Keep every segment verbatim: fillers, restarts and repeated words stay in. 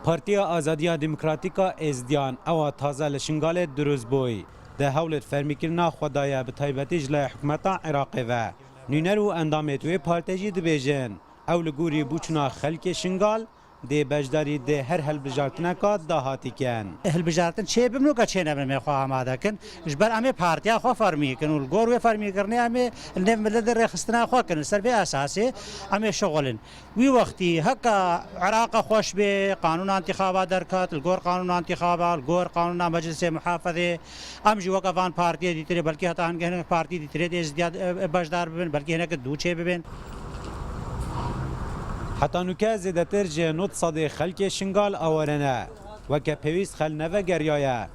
Partiya Azadiya Demokratîk a Êzidiyan, ewa taze li Şingalê dirust bûy, di hewlêt fermîkirina xwe de ye, bi taybetî ji laya hikûmeta Iraqê ve. Nûner û endamêt wê partê jî dibêjin, ew li gorî bûçûna xelkê Şingal dê beşdarî di her hilbijartineka dahatî kin. Hilbijartin çê bibin û ke çê nebin, em ê xwe amade kin. Ji ber em ê partiya xwe fermî kin û li gor wê fermîkirinê em ê li nêv milê de rêxistina xwe kin. Li ser vê esasê em ê şixulin. Wî wextî heke Iraqa xweş bê, qanûna întîxaba derket, li gor qanûna întîxaba, li gor qanûna Meclisê Muhafezê, em jî weke van partiyê dîtirê, belkî heta hingê hinek partî dîtirê dê êzidiya, e, e, beşdar bibin, belkî hinek dû çê bibin. Heta nûke zêdetir ji nod sedê xelkê Şingal aware ne. Weke pêwîst xel nevegeriyaye.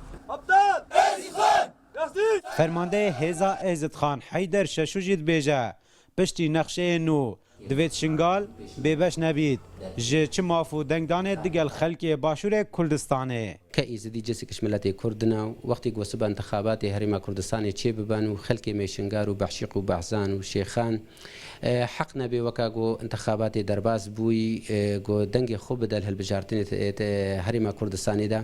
Fermandeyê hêza Êzidxan Heyder Şeşû jî dibêje, piştî nexşeyê nû, divêt Şingal bêbeş nebît ji çi maf û dengdanê digel xelkê Başûrê Kurdistanê. Ke Êzidî cizek ji miletê Kurd in û wextê ku siba intixabatê Herêma Kurdistanê çê biben û xelkê me Şingal û Behşîq û Behzan û Şêxan, e, heq nebê weka ku intixabatê derbas bûyî, e, ku dengê xwe bide li hilbijartinê te, te Herêma Kurdistanê de.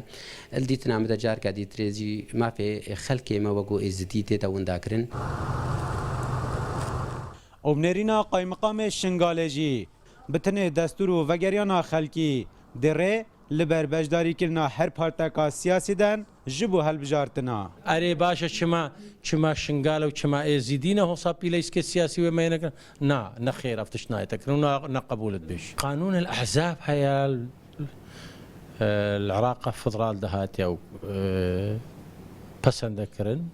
Li dîtina min de careke dîtirê jî mafê xelkê me wekû Êzidî tête winda kirin. Û bi nêrîna Qaymiqamê Şingalê jî bi tinê destûr û vegeriyana xelkî dê rê li ber beşdarîkirina her parteka siyasî den ji bo hilbijartina. Erê, baş e, çima, çima Şingal e û çima Êzidî ne hosa pîleyskê siyasî wê meyne kirin? Na, ne xêr, ev tişt nayête kirin û na, ne qebûl dibêj. Qanûn el ehzab heye, e, li Iraqa federal de hatiye û, e, pesende kirin.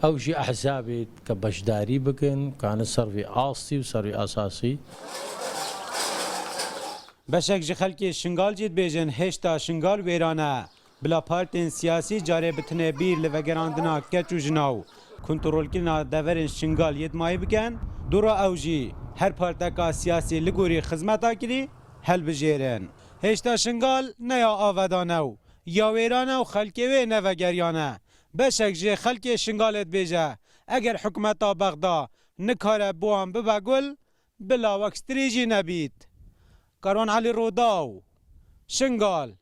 Ew jî ehzabê ke beşdarî bikin, kanin ser vî astî û ser vî esasî. Beşek ji xelkê Şingal jî dibêjin hêşta Şingal wêran e. Bila partên siyasî carê bi tinê bîr li vegerandina keç û jina û kontrolkirina deverên Şingal yê dimayî bikin, dora ew jî her parteka siyasî li gorî xizmeta kirî helbijêrin. Hêşta Şingal ne ya avedane û ya wêran e û xelkê wê nevegeriyane. Beşek ji xelkê Şingalê dibêje, eger hikûmeta Bexda nikare bi wan bibe gul, bila wek strî jî nebît. Karwan Elî Rodaw, Şingal.